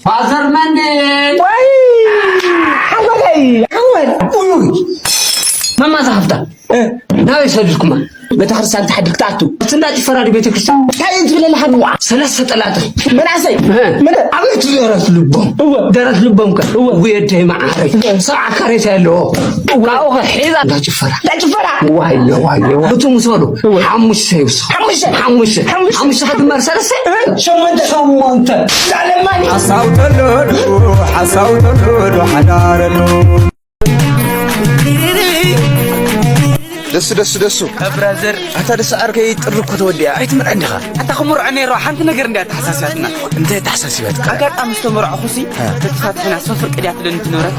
ፋዘር መንዴ። ወይ ሓወይ፣ ሓወይ። ኡይ፣ ኡይ። ማማ ዝሃፍታ። እ። ናበይ ሰዲድኩማ? ቤተክርስትያን ትሓድር ክትኣቱ። እቲ እንዳ ጭፈራ ድዩ ቤተክርስትያን? እንታይ እዩ ትብል ኣለኻ? ሰለስተ ጠላጢ። መናእሰይ። እ። ምን? ኣቤት ደረት ልቦም። እወ። ደረት ልቦም ከ? እወ። ውየደይ መዓረይ። እወ። ሰብዓ ካሬታ ኣለዎ። እወ። ካብኡ ከ ሒዛ እንዳ ጭፈራ። እንዳ ጭፈራ። ዋየ፣ ዋየ፣ ዋየ። እቱ ምስ በሉ። እወ። ሓሙሽተ ይውስኹ። ሓሙሽተ። ሓሙሽተ። ሓሙሽተ። ሓሙሽተ ከድመር ሰለስተ። እ? ሸሞንተ። ሸሞንተ። ዛለማኒ። ሓሳው ተሎዶ፣ ሓሳው ተሎዶ ሓዳረዶ። ደሱ፣ ደሱ፣ ደሱ። ብራዘር። ኣታ ደሱ ዓርከይ ጥሪ እኮ ተወዲኣ። ኣይትምርዐን ዲኻ? ኣታ ክምርዖ ነይሩ፣ ሓንቲ ነገር እንድያ ተሓሳሲባትና። እንታይ ተሓሳሲባትካ? ኣጋጣሚ ዝተመርዕኹሲ፣ እ። ተተፋቲሕና፣ ሰፍር ቅድያ ትደኒ ትነብረት።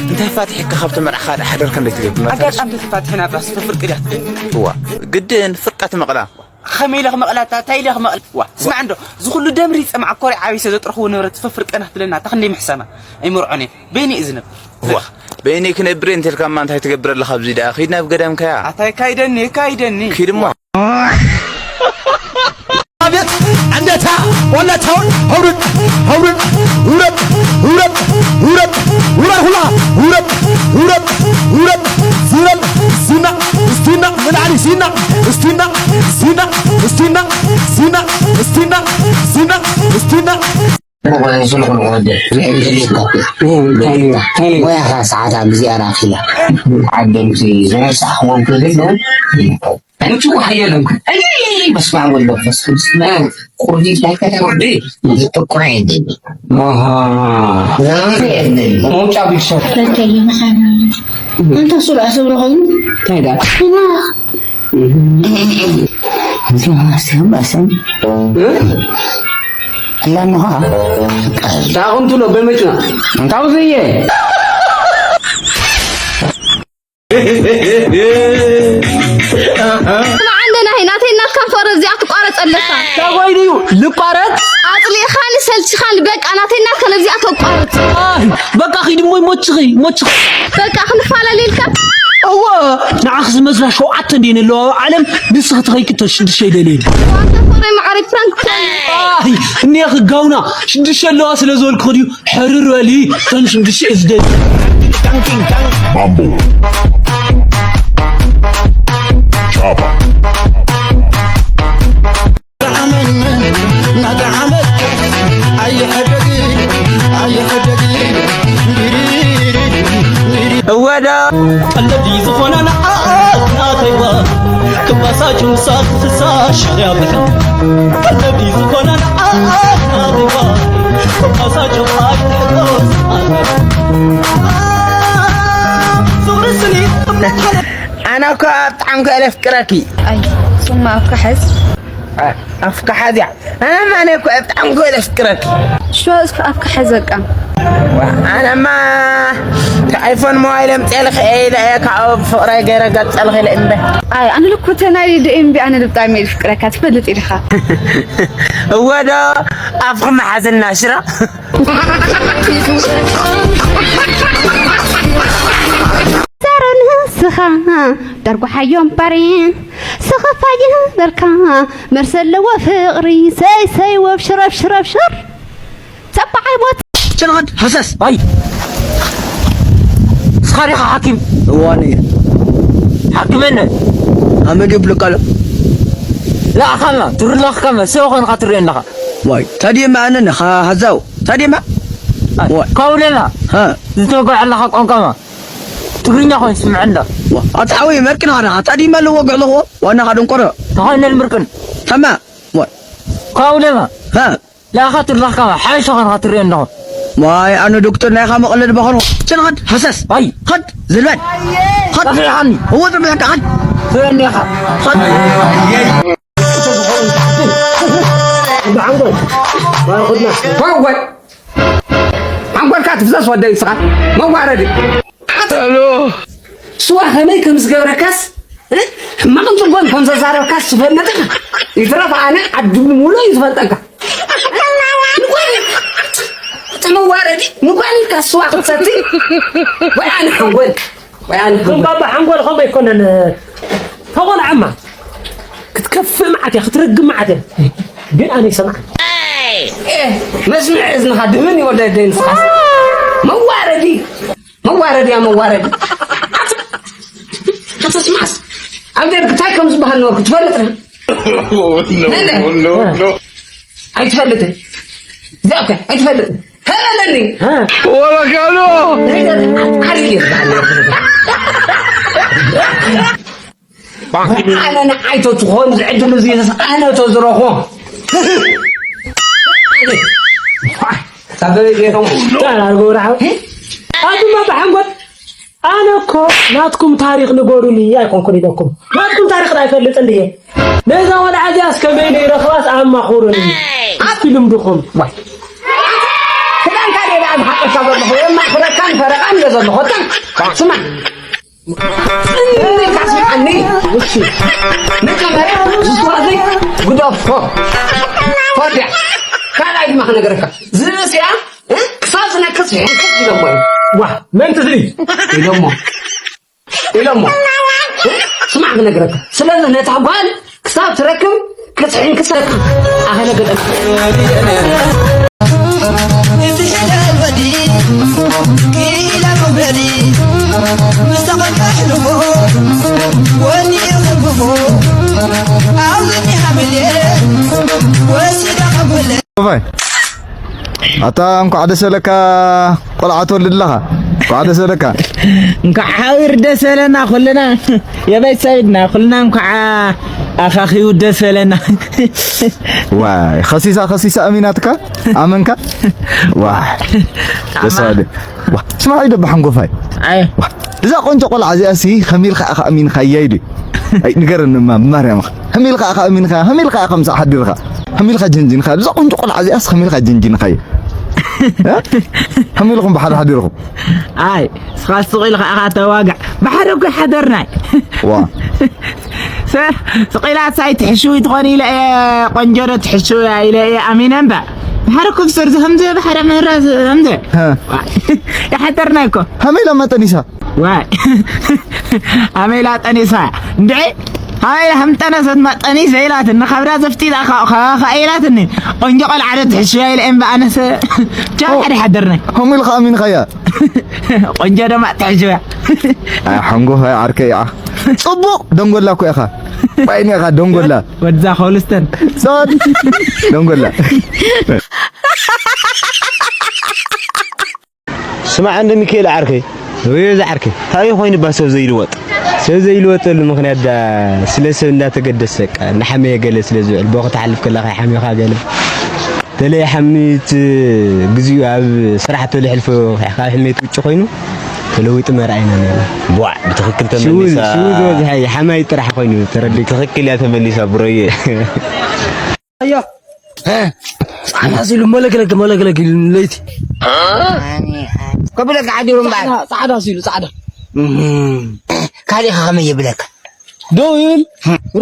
እንታይ ፋቲሕካ ካብቲ መርዓኻ ደኣ ሓደርካ እንዴት ትገብር? ኣጋጣሚ ተተፋቲሕና፣ ብራስ ሰፍር ቅድያ ትደኒ። እዋ፣ ግድን ፍርቃ ትመቕላ። ከመይ ኢለ ክመቕላታ? እንታይ ኢለ ክመቕል? ዋ፣ ስማዕ እንዶ፣ እዚ ኩሉ ደም ሪፀ መዓኮሪ ዓቢሰ ዘጥረኽዎ ንብረት ፈፍር ቀናት ትብለና፣ ኣታ ክንደይ ምሕሳና? ኣይምርዖን እየ። በይነይ እዩ ዝነብር። ዋ፣ በይነይ ክነብር እየ እንተልካማ እንታይ ትገብር ኣለኻ ኣብዚ ደኣ? ኪድ ናብ ገዳምካያ። ኣታ የካይደኒ፣ የካይደኒ። ኪድ እሞ። ኣቤት ዕንደታ፣ ወለታውን፣ ህውርድ፣ ህውርድ፣ ህውረድ፣ ህውረድ፣ ህውረድ፣ ህውረድ፣ ሁላ፣ ህውረድ፣ ህውረድ፣ ህውረድ፣ ዝረል፣ ሲና፣ እስቲና፣ ንላዕሊ፣ ሲና፣ እስቲና፣ ሲና፣ እስቲና፣ ሲና፣ እስቲና፣ ሲና፣ እስቲና። ሞያኻ ሰዓት ኣብ ግዚኣ ራኺላ። ዓደምቲ ዝረሳዕዎም ክልል ነው። ምቹ ሓየሎም። እይ፣ በስመ አብ ወወልድ ወመንፈስ ቅዱስ። ቁርዲት ላይ ከተወርድ ጥቁር አይደለም። አሃ። መውጫ ቢሻ። እንተ ስሩዕ ስብሪ ኮይኑ። እንታይ ደኣ? እና እዚኦም ኣስዮም ባሰን። ኣለንኻ። ዳኹም ትሎ በመጭና። እንታው ዘየ? ስማዕ እንደ ናሂ፣ ናተይ ናትካን ፍቕሪ እዚኣ ትቋረፅ ኣለካ። እንታይ ኮይኑ እዩ ልቋረፅ? ኣፅሊእኻኒ ሰልችኻኒ፣ በቃ ናተይ ናትካን እዚኣ ተቋርፅ። ኣይ፣ በቃ ኺድ እሞ ይሞችኺ፣ ይሞችኺ። በቃ ክንፈላለ ኢልካ? እወ፣ ንዓኺ ዝመስላ ሸውዓተ እንድየን ኣለዋ ኣብ ዓለም፣ ንስኺ ተኸይኪ እተን ሽዱሽተ ይደልየን። ዋንታ ፍቕረይ መዓረይ ፕራንክ እኮ እዩ። ኣይ፣ እኒኣ ክጋውና፣ ሽዱሽተ ኣለዋ ስለ ዝበልኩ ድዩ? ሕርር በሊ፣ እተን ሽዱሽተ እየ ዝደሊ። ማምቦ። ቻባ። እወ ዶ። ቀለብ ዝኾና ንዓት ናተይዋ፣ ክባሳችሁ ሳት ፍሳሽ ያብሐ። ቀለብ ዝኾና ንዓት ናተይዋ፣ ክባሳችሁ ኣይትሕቆስ። ዙርስኒ ኣነ እኮ ኣብ ጣዕምኩ እለ ፍቅረኪ። ኣይ፣ ሱማ ኣብካ ሕዝ። ኣፍካ ሓዝያ። ኣነ ማነ እኮ ኣብ ጣዕምኩ እለ ፍቅረኪ። ሽዋ እስከ ኣብካ ሕዝ በቃ። ኣነማ እቲ ኣይፎን ሞባይል ኣምፅኤልኺ እየ ኢለ እየ ካብኡ ፍቅረይ ገይረ ገልፀልኺ ኢለ እምበር። ኣይ፣ ኣነ ልኩ ተናዲደ እየ እምቢ፣ ኣነ ብጣዕሚ እየ ዝፍቅረካ፣ ትፈልጥ ኢኻ። እወ ዶ፣ ኣፍኺ መሓዝልና ሽራ። ዘሮ ንስኻ ደርጉሓዮ እምበሪ፣ ስኽፋ ይበልካ መርሲ ኣለዎ ፍቕሪ። ሰይ ሰይ ወብሽር፣ ኣብሽር፣ ኣብሽር። ጸባዓይ ሞት። ጭንቐት ሃሰስ። ኣይ። ንስኻ ዲኻ ሓኪም? እዋ፣ ኣነ እየ። ሓኪመነ። ኣብ ምግብ ልቀሎ። ላእኻና፣ ትርላኽካና፣ ሰው ኾንካ ትርእየና ኣለኻ። ዋይ፣ ታዲየማ ኣነ ነኻ ሃዛው። ታዲየማ? ኣይ፣ ዋይ። ካውለና። ሃ። ዝተወግዐ ኣለኻ ቋንቋማ። ትግርኛ ኾይኑ ስምዐ እንዳ። ዋ፣ ኣታ ሓወይ፣ መርቅና ኻና፣ ኣታ ዲማ ኣለዎ ጉዕለዎ፣ ዋና ኻደንቆሮ። ተኾይነ ልምርቅን። ተማ፣ ዋ። ካውለማ። ሃ። ላኻ ትርላኻ፣ ሓይሾ ኻንኻ ትርእዮ እንደኹ። ዋይ፣ ኣነ ዶክተር ናይኻ መቐለድ ባኾንኹ። ጭን ኸድ፣ ሃሰስ። ኣይ። ኸድ፣ ዝልበድ። ኸድ። ጸፊዕኻኒ። እዎ፣ ጸፊዕካ፣ ኸድ። ትርእዮ እንዲኻ። ኸድ። ሓንጎል። ባርኹድና። ሓንጎል። ሓንጎልካ ትፍሰስ ወደይ ንስኻ መዋረዲ። ሄሎ። ስዋ ከመይ ከም ዝገብረካስ፣ እ? ሕማቕን ጽቡቕን ከም ዘዛረብካስ ትፈልጥ ኢኻ። ይትረፍ ኣነ ዓዲ ብምሉእ እዩ ዝፈልጠካ። ንጓል፣ እቲ መዋረዲ ንጓል ኢልካ ስዋ ክትሰቲ? ወይ ኣነ ሓንጎል፣ ወይ ኣነ ሓንጎል። ባባ ሓንጎል ከምኡ ኣይኮነን። ተቖልዓማ ክትከፍእ መዓት እያ፣ ክትረግም መዓት እያ። ግን ኣነ ይሰምዓኒ። ኤ፣ መስምዕ እዝንኻ ድብን ይወደደይ ንስኻስ። መዋረዲ፣ መዋረዲ እያ መዋረዲ። ኣትስማዕስ፣ ኣብ ደርግ እንታይ ከም ዝበሃል ነበርኩ ትፈልጥ? ነለ? ኣይትፈልጥን። እዚኣ እኮ ኣይትፈልጥን። ተበለኒ። ወረጋሎ! ዓርየ ዝበሃል ነበርኩ። ኣነ ንዓይ ተትኾን ዝዕድል እዚስ ኣነ ተዝረኾ። ኣቱማ ብሓንጎል ኣነ እኮ ናትኩም ታሪኽ ንገሩኒ ኣይኮንኩን ኢለኩም። ናትኩም ታሪኽ ኣይፈልጥን ድየ? ነዛ ወልዓ እዚኣስ ከመይ ንረኽባስ ኣማኽሩኒ። ኣቲ ልምድኹም። ክዳንካ ደኣ ዝሓቀካ ዘለኹ የማኽረካን ፈረቓን እየ ዘለኹ። እታ ስማ። ጽንዕካ ስምዓኒ። እሺ። ንቀመር ዝስዋዘይ ግደፎ። ኮድያ። ካልኣይ ድማ ክነግረካ። ዝርእስያ፣ እ? ክሳብ ዝነክስ ሕንክስ ኢሎሞ እዮም። ዋ፣ መን ትዝሪ? ኢሎሞ። ኢሎሞ። እ? ስማዕ ክነግረካ። ስለዚ ነታ ጓል ክሳብ ትረክብ ክትሕንክሰካ ኣኸለ ገጠም። ኦፋይ ኣታ እንኳዕ ደስ በለካ ቆልዓ ትወልድ ኣለኻ። እንኳዕ ደስ በለካ። እንኳዕ ሓዊር ደስ በለና ኩልና። የበይ ሰብድና ኩልና እንኳዕ ኣኻኺቡ ደስ በለና። ዋይ ኸሲሳ ኸሲሳ ኣሚናትካ ኣመንካ። ዋይ ደስ በለ። ዋ ስማዕ ይደባሕን ጎፋይ። ኣይ እዛ ቆንጆ ቆልዓ እዚኣ ሲ ከሚልካ ኢኻ ኣሚንካ እያይ ድዩ? ኣይ ንገረኒ እማ ብማርያምኻ። ከሚልካ ኢኻ ኣሚንካ ከሚልካ ኢኻ ምሳኣ ሓዲርካ። ከሚልካ ጀንጂንካ እዛ ቆንጆ ቆልዓ እዚኣስ ከሚልካ ጀንጂንካ እዩ። ከሚልኩም ብሓደ ሓዲርኩም። ኣይ ስኻ ስቕ ኢልካ ኢኻ ተዋጋዕ። ብሓደ እኮ ሓደርናይ። ዋ ስቕ ኢላ ሳይ ትሕሽዊ ትኾን ኢለ እየ። ቆንጆ ዶ ትሕሽዊ ኢለ እየ ኣሚነ እምበር። ብሓደ እኮ ብሰርዚ ከምዚ ብሓደ ምህራ ከምዚ። ይሓደርና እኮ። ሃመይ ኢላ መጠኒሳ። ዋይ ሃመይ ኢላ ጠኒሳ። እንድዒ ሃመይ ኢላ ከም ጠነሰት መጠኒስ ኢላትኒ። ከብዳ ዘፍጢጣ ኢላትኒ። ቆንጆ ቆልዓ ዶ ትሕሽያ ኢለ እምበ ኣነሰ። ቻ ሓደ ሓደርና። ሃመይ ኢልካ ኣሚንካያ። ቆንጆ ደማ ትሕሽያ። ሓንጎፋይ ዓርከይ ኢኻ። ጽቡቕ ደንጎላ እኮ ኢኻ። ባይኒ ኢኻ ደንጎላ። ወድዛ ኮልስተን። ሶድ ደንጎላ። ስማዕ እንደ ሚካኤል ዓርከይ። ወይ እዚ ዓርከይ። እንታይ ኮይኑ ባ ሰብ ዘይልወጥ? ሰብ ዘይልወጠሉ ምኽንያት ዳ ስለ ሰብ እንዳተገደሰ በቃ እንዳሓመየ ገለ ስለ ዝውዕል ቦኸ ትሓልፍ ከለኻ ይሓምየኻ ገለ። ተለይ ሓሚት ግዚኡ ኣብ ስራሕ ተልሕልፎ ካብ ሕሜት ውጭ ኮይኑ ተለዊጡ መርኣይና ነይሩ። ቧዕ ብትኽክል ሽውዝ ተመሊሳ። ሽውዝ ዝበዝሐ ሓማይ ጥራሕ ኮይኑ ተረዲእ። ትኽክል እያ ተመሊሳ ብሮየ። ኣያ ጻዕዳ ሲሉ መለክለክ መለክለክ ኢሉ ለይቲ ከብለካ ሓዲሩ እምበኣር። ጻዕዳ ሲሉ ጻዕዳ። እም። ካሊእ ከመይ የብለካ? ደው ይብል።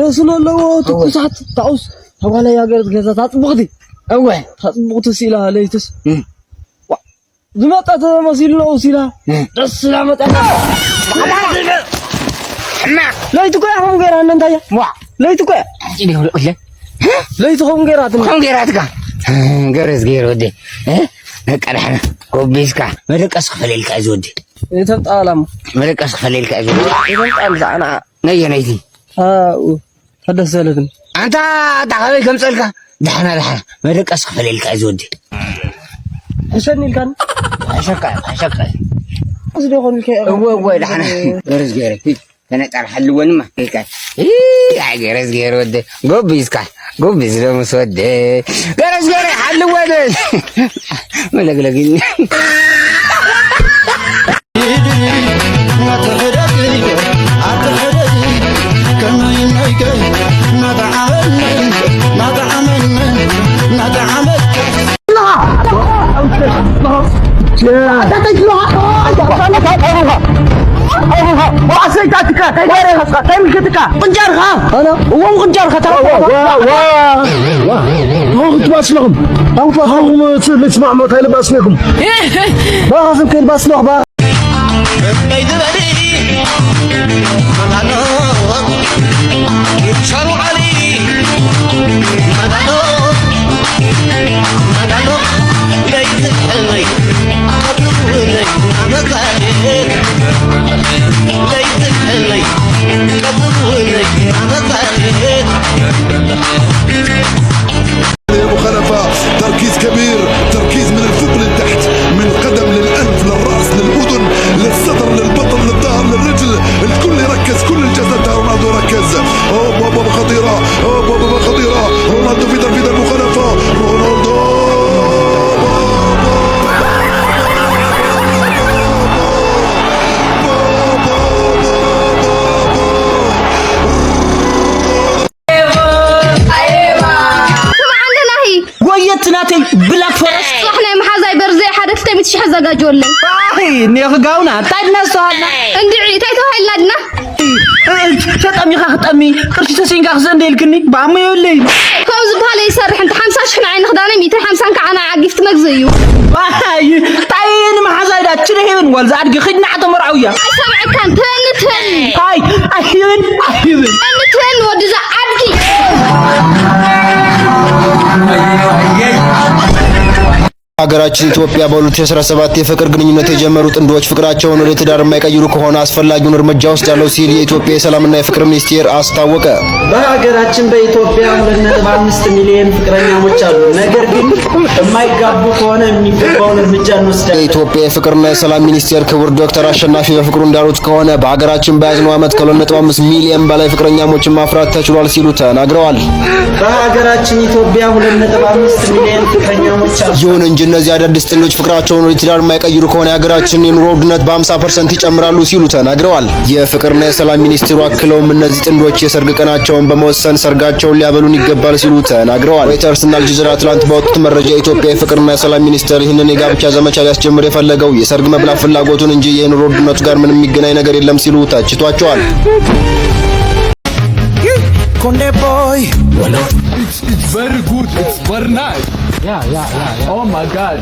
ረሱን ኣለዎ ትኩሳት ታውስ ተባለ ያገር ገዛ ታጽብቕቲ። እወ። ታጽብቕቲ ሲላ ለይትስ። እም። ዝመጠት መሲሉ ነው ሲላ። እም። ደስ ስላ መጠት። ሕማቕ። ለይቲ እኮ እያ ከምኡ ገይራ እነ እንታይ እያ? ዋ። ለይቲ እኮ እያ። ሕጂ ደው ኢለ። ለይቲ ከምኡ ገይራትኒ። ከምኡ ገይራትካ። ገረዝ ገይር ወዲ። እ? በቃ ደሕና። ጎቢዝካ። መደቀስ ክፈለልካ እዚ ወዲ። እቶም ጣላም። መደቀስ ክፈለልካ እዚ ወዲ። እቶም ጣል ዛዕና። ነየ ነይቲ። ኣኡ። ተደሰለትኒ። ኣንታ ኣታ ካበይ ከምጸልካ? ዳሕና ዳሕና መደቀስ ክፈለልካ እዚ ወዲ። ሕሸኒ ኢልካኒ? ሕሸካ፣ ሕሸካ። እዚ ዶ ኮን ኢልካ? እወ፣ እወ፣ ዳሕና። ገረዝ ገይረ። ሂድ። ተነጣር ሓልወንማ። ኢልካ። ኢ፣ ኣይ ገረዝ ገይረ ወዲ። ጎቢዝካ። ጎቢዝ ዶ ምስ ወዲ። ገረዝ ገይረ ሓልወን። መለግለጊኒ። ቁንጫርካ እዎም ቁንጫርካ ታውቁ ክትባስለኹም ታውቁ ትስማዕሞ ታይልባስለኩም ባኻስም ከይልባስለኹ ሽሕ ኣዘጋጅወለይ። ኣይ እኒኦ ክጋውና እንታይ ድነስተዋልና እንድዒ እንታይ ተባሂልና ድና ተጠሚኻ ክጠሚ ቅርሺ ተሲንካ ክዘንደ ኢልክኒ ባሞ የብለይ ከምኡ ዝበሃል ይሰርሕ እንተ ሓምሳ ሽሕ ንዓይ ንኽዳነ ሚእትን ሓምሳን ከዓ ናይ ዓጊፍቲ መግዝእ እዩ ኣይ ጣይ ንመሓዛይ ዳ ችነ ሄብን ዋልዛ ኣድጊ ኺድና ተመርዓውያ ኣይሰምዐካን ተኒ ተኒ ኣይ ኣይብን ኣይብን ተኒ ተኒ ወድዛ ኣድጊ ሀገራችን ኢትዮጵያ በሁለት ሺ አስራ ሰባት የፍቅር ግንኙነት የጀመሩ ጥንዶች ፍቅራቸውን ወደ ትዳር የማይቀይሩ ከሆነ አስፈላጊውን እርምጃ ወስዳለሁ ሲል የኢትዮጵያ የሰላምና የፍቅር ሚኒስቴር አስታወቀ። በሀገራችን በኢትዮጵያ ሁለት ነጥብ አምስት ሚሊዮን ፍቅረኛሞች አሉ። ነገር ግን የማይጋቡ ከሆነ የሚገባውን እርምጃ እንወስዳለን። የኢትዮጵያ የፍቅርና የሰላም ሚኒስቴር ክቡር ዶክተር አሸናፊ በፍቅሩ እንዳሉት ከሆነ በሀገራችን በያዝነው ዓመት ከሁለት ነጥብ አምስት ሚሊዮን በላይ ፍቅረኛሞችን ማፍራት ተችሏል ሲሉ ተናግረዋል። በሀገራችን ኢትዮጵያ ሁለት ነጥብ አምስት ሚሊዮን ፍቅረኛሞች አሉ። ይሁን እንጂ እነዚህ አዳዲስ ጥንዶች ፍቅራቸውን ወደ ትዳር የማይቀይሩ ከሆነ የሀገራችንን የኑሮ ውድነት በ50 ፐርሰንት ይጨምራሉ ሲሉ ተናግረዋል። የፍቅርና የሰላም ሚኒስትሩ አክለውም እነዚህ ጥንዶች የሰርግ ቀናቸውን በመወሰን ሰርጋቸውን ሊያበሉን ይገባል ሲሉ ተናግረዋል። ሮይተርስና አልጀዚራ ትላንት ባወጡት መረጃ የኢትዮጵያ የፍቅርና የሰላም ሚኒስቴር ይህንን የጋብቻ ዘመቻ ሊያስጀምር የፈለገው የሰርግ መብላት ፍላጎቱን እንጂ የኑሮ ውድነቱ ጋር ምንም የሚገናኝ ነገር የለም ሲሉ ተችቷቸዋል። Konde boy. It's, it's very good. It's very nice. Yeah, yeah, yeah. yeah. Oh my God.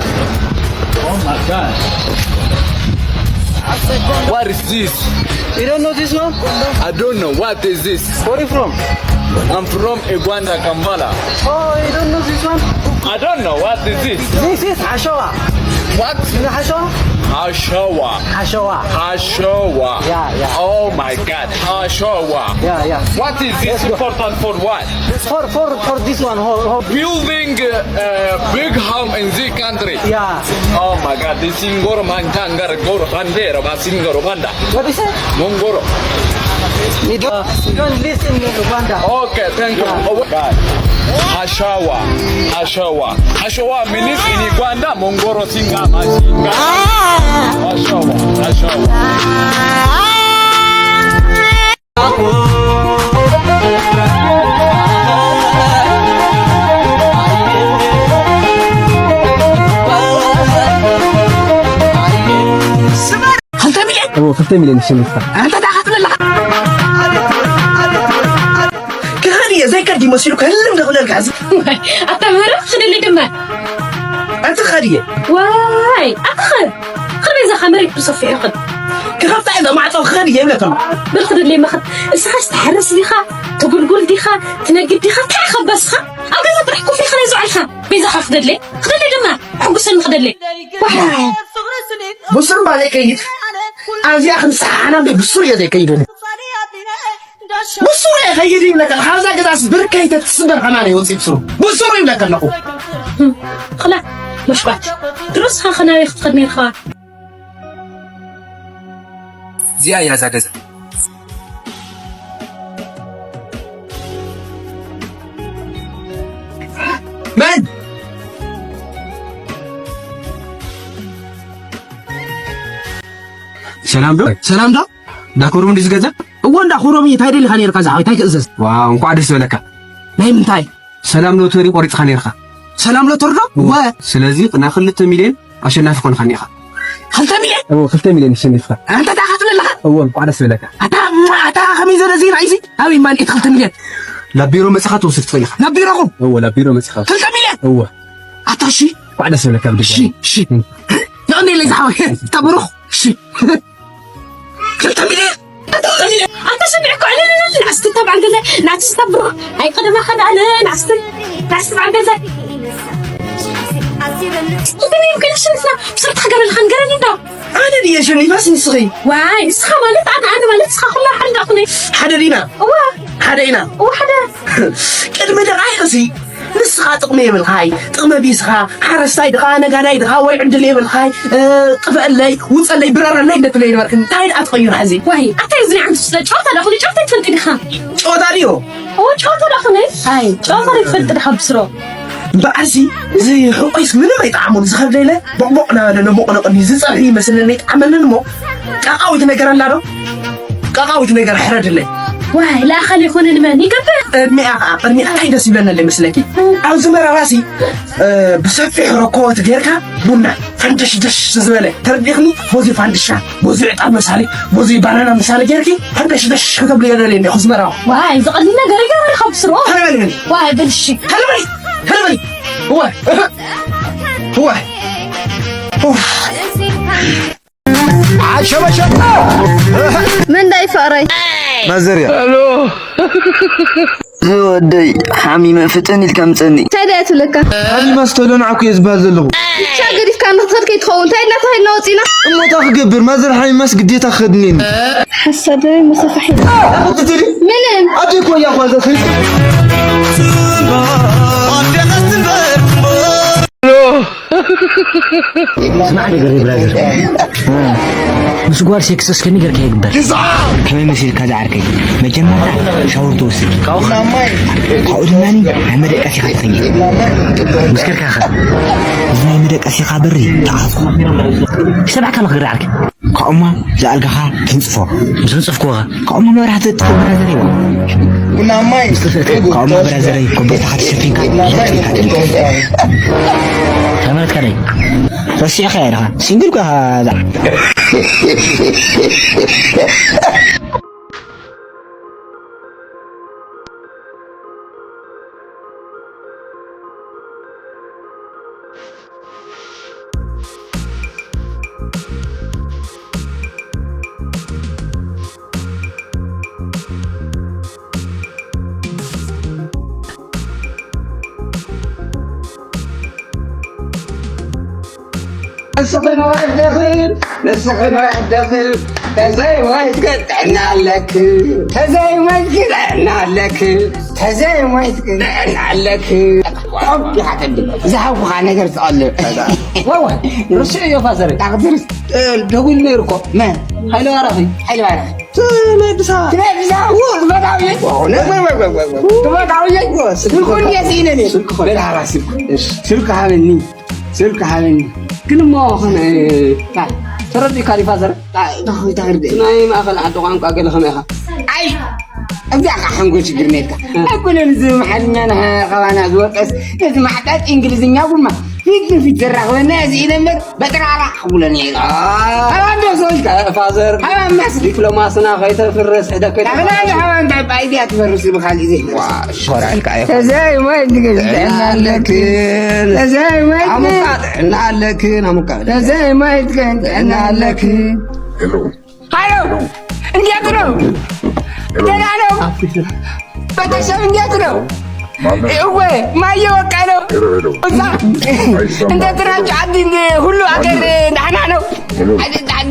Oh my God. What is this? You don't know this one? I don't know. What is this? Where are you from? I'm from Uganda, Kampala. Oh, you don't know this one? I don't know. What is this? This is Ashoa. What? You know Ashoa? Ashoa. Ashoa. Ashoa. Yeah, yeah. Oh my God. Ashoa. Yeah, yeah. What is this important for what? For for for this one, ho, ho. Building a big home in this country. Yeah. Oh my God, this is Ngoro Mantanga, Goro Bandera, Basingoro Banda. What is it? Mongoro. You don't, you don't listen in Rwanda. Okay, thank you. Oh, God. Ashawa. Ashawa. Ashawa means in Uganda, Mongoro Singa Masinga. Ashawa. Ashawa. ክልተ ሚልዮን እዎ ክልተ ሚልዮን ይሸነፍካ። ኣንተ ዳኻ ትብለላ። ክኸድ እየ ዘይከድ ይመስሉ ክህልም ደኽለልካ ሕዚ። ኣታ ምህረት ክደሊ ድማ። ኣቲ ኸድ እየ። ዋይ ኣቲ ኸድ። ኸመይ ዛኻ መሬት ብሰፊሑ ኸድ። ክኸፍታ እየ ማዕጾ ክኸድ እየ ይብለካ። በል ክደሊ መኸድ። እስኻ ዝተሓረስ ዲኻ? ትጉልጉል ዲኻ? ትነግድ ዲኻ? እንታይ ኢኻ በስኻ? ኣብ ገዛ ጥራሕ ኮፍ ኢልካ ናይ ዝውዕልካ። በይዛኻ ክደሊ። ክደሊ ድማ። ሕጉሰኒ ክደሊ። ዋይ። ብሱር እምባ ዘይከይድ ኣብዚኣ ክንሰሓሓና እምበር ብሱር እየ ዘይከይድ እኔ። ብሱር እየ ከይድ ይብለካ። ካብዛ ገዛስ ብርከይ ተትስበር ከማን እየ ወፂእ ብሱሩ። ብሱሩ ይብለካ ኣለኹ። ኽላ መሽቋት ድሮስ ኻኸ ናበይ ክትኸድ ነርኻ? እዚኣ እያ እዛ ገዛ። መን ሰላም ዶ ሰላም ዶ እንዳኮሮም እንዲ ዝገዛ እዎ እንዳኮሮም እንታይ ደሊኻ ነርካ ዝሓወይ እንታይ ክእዘዝ ዋው እንኳዕ ደስ በለካ ናይ ምንታይ ሰላም ሎተሪ ቆሪጽኻ ነርካ ሰላም ሎተሪ ዶ ወ ስለዚ ናይ ክልተ ሚልዮን ኣሸናፊ ኮንካ ኒኻ ክልተ ሚልዮን እዎ ክልተ ሚልዮን ኣሸኒፍካ ኣንተ እንታይ ክትብል ኣለኻ እዎ እንኳዕ ደስ በለካ ኣታ ኣታ ከመይ ዘለ ዜና ኢዚ ኣበይ ማን እቲ ክልተ ሚልዮን ናብ ቢሮ መጽኻ ትወስድ ትኽእል ኢኻ ናብ ቢሮኹም እዎ ናብ ቢሮ መጽኻ ክልተ ሚልዮን እዎ ኣታ እሺ እንኳዕ ደስ በለካ ብድጋሚ እሺ እሺ የቐንየለይ ዝሓወይ ተብሩኽ እሺ ክልተ ሚልዮን ኣታ ሰሚዕካ ዕልል ንዓስቲ ተባዕል ገዛ ንዓስቲ ተብሩኽ ኣይቀደማ ከዳለ ንዓስቲ ንዓስቲ በዓል ገዛ እንተ ይምክን ኣሸንፍና ብስርትካ ገበልካ ንገረኒ እንዶ ኣነ ድየ ኣሸኒፋስ ንስኺ ዋይ ንስኻ ማለት ኣነ ኣነ ማለት ንስኻ ኩላ ሓደ ዳኹነ ሓደ ዲና እዋ ሓደ ኢና እዋ ሓደ ቅድሚ ደቓይቕሲ ንስኻ ጥቕሚ የብልኻይ ጥቕሚ ቢስኻ ሓረስታይ ድኻ ነጋዳይ ድኻ ወይ ዕድል የብልኻይ ጥፈአለይ ውፀለይ ብረረለይ እንደትለይ ነበርክ እንታይ ደኣ ትቐይሩ ሕዚ ዋይ ኣታይ እዚ ንዓንቱ ስለ ጨዋታ ዳኹነ ጨዋታ ይትፈልጥ ዲኻ ጨዋታ ድዮ እዎ ጨዋታ ዳኹነ ኣይ ጨዋታ ይትፈልጥ ዲኻ ብስሮ እምበኣርሲ እዚ ሕቆይስ ምንም ኣይጠዓሙን ዝኸብደ ኢለ ቦቕቦቕ እናበለ ነቦቕ ነቕኒ ዝፀርሒ ይመስለኒ ኣይጠዓመንን እሞ ቃቃዊት ነገር ኣላ ዶ ቃቃዊት ነገር ሕረድለይ ዋይ ለኣኸል ይኹንን መን ይገብር ቅድሚኣ ከዓ ቅድሚኣ እንታይ ደስ ይብለኒ ኣሎ ይመስለኪ ኣብዚ መረባሲ ብሰፊሕ ረኮቦት ጌርካ ቡና ፈንደሽደሽ ዝበለ ተረዲእኽኒ። ቦዚ ፋንድሻ፣ ቦዚ ዕጣን መሳሊ፣ ቦዚ ባናና መሳሊ ጌርኪ ፈንደሽደሽ ከተብሉ የደልየኒ። ኹስመራዋ። ዋይ፣ እዚ ቀሊል ነገር እዩ፣ ገበረ ካብ ስርዎ። ተለበሊ በሊ። ዋይ፣ በል እሺ። ተለበሊ፣ ተለበሊ። ዋይ፣ ዋይ። ኡፍ። ዓሸበሸበ። መን ዳይ ፍቕረይ? ማዘርያ። ወደይ ሓሚመ ፍጥን ኢልካ ምጸኒ። እንታይ ደኣ ትብለካ? ሓሚመ ስተሎ ንዓኩ እየ ዝበሃል ዘለኹ። ብቻ ገዲፍካ ንኽትኸድ ከይትኸውን። እንታይ ኢልና ተኸድና ወጺና? እሞ እንታይ ክገብር? ማዘር ሓሚማስ ግዴታ ክኸድኒ። ሓሳደ መሰፋሒ። ምንም። ኣደይ እኮ እያ እኳ ዘኽሪ። ስማዕ ነገር ብራዘር፣ ምስ ጓል ሴክስ እስከ ንገር ከይግበር ከመይ መሲልካ ዝዓርከይ? መጀመርታ ሻወር ትወስድ፣ ካብኡ ድማ ናይ መደቀሲኻ ትኸይድ። ምስ ከድካ ኸ እዚ ናይ መደቀሲኻ በሪ ተዓጽፎ። ይሰማዕካ ኣለኹ ግርዓርክ። ካብኡማ ዝኣልጋኻ ትንጽፎ። ምስ ንጽፍኩ ኸ? ካብኡማ መብራህቲ ትኽእል ብራዘር ይዋ። ቡናማይ ካብኡማ ብራዘረይ ኮቦርታኻ ተሸፊንካ ተመረትካ ደይ። ረሲዕካ ኢኻ። ሲንግል ኮ ኢኻ። ንስኺ ንዋይ ደኽል፣ ንስኺ ንዋይ ደኽል፣ ተዘይ ዋይትከ ጥዕና ኣለክ፣ ተዘይ ዋይትከ ጥዕና ኣለክ፣ ተዘይ ዋይትከ ጥዕና ኣለክ። ቆም ኢኻ ተድም። ዝሃብኩኻ ነገር ትቐልዕ። ወወ፣ ርስዑ እዮ ፋዘር። ዳክተር፣ እ፣ ደዊሉ ነይሩ እኮ። መን? ሃይለ ባራኺ። ሃይለ ባራኺ። ትመልሳ። ትመልሳ። ው፣ ትፈታዊ። ው፣ ነ-፣ ው፣ ው፣ ው፣ ው፣ ው። ትፈታዊ። ው፣ ስልኩ ስልኩ እየ ስኢነ እየ። ስልኩ ኾ። በል ሃባ ስልኩ። እሺ። ስልኩ ሃበኒ። ስልኩ ሃበኒ። ግን እሞ ኸነ፣ ታ፣ ተረዲእካ ዲኻ ዘረ? ታ፣ ታ፣ ታ፣ ተረዲእ። ናይ ማእኸል ዓዲ ቋንቋ ገለ ኸመይ ኢኻ? ኣይ፣ እዚኣ ኸዓ ሓንጎል ሽግር ነይርካ። እ። ኣይኮነን እዚ መሓርኛ ንሃ-፣ ኸባና ዝወቀስ፣ እዚ ማዕጣጥ እንግሊዝኛ ጉማ ፊት ንፊት ዘራኽበና እዚ ኢለ እምበር፣ በጥራራ ክብሎ ነይሩ። ኣባንዶ ሰው ኢልካ። ፋዘር፣ ኣባን መስል። ዲፕሎማስና ከይተፍርስ፣ ሕደግ ከይተፍርስ። ኣኽላሊ ኣባን እንታይ ባይድያ ትፈርስ ብኻሊእ ዘይፈርስ። ዋ፣ ሸራልካ እየ። ተዘይ ማይ ትገኝ ጥዕና ኣለክን። ተዘይ ማይ ትገኝ። ኣሙካ ጥዕና ኣለክን፣ ኣሙካ። ተዘይ ማይ ትገኝ ጥዕና ኣለክን። ሄሎ። ሃሎ፣ እንዴት ነው? ደህና ነው? ቤተሰብ እንዴት ነው? እወ፣ ማየ ወቃ ነው። እዛ እንዴት ናችሁ? አዲን ሁሉ አገር ደህና ነው?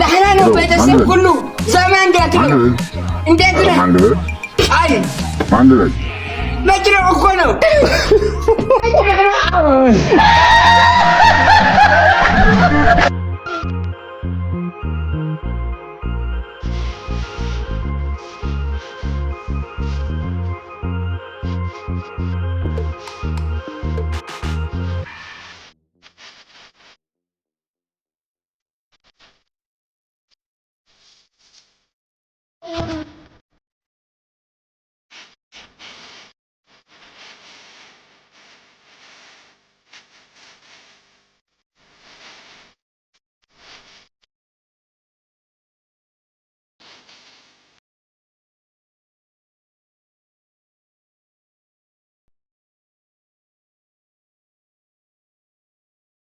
ደህና ነው ቤተሰብ ሁሉ። ሰማ እንዴት ነው? እንዴት ነው? አይ፣ መድረቅ እኮ ነው።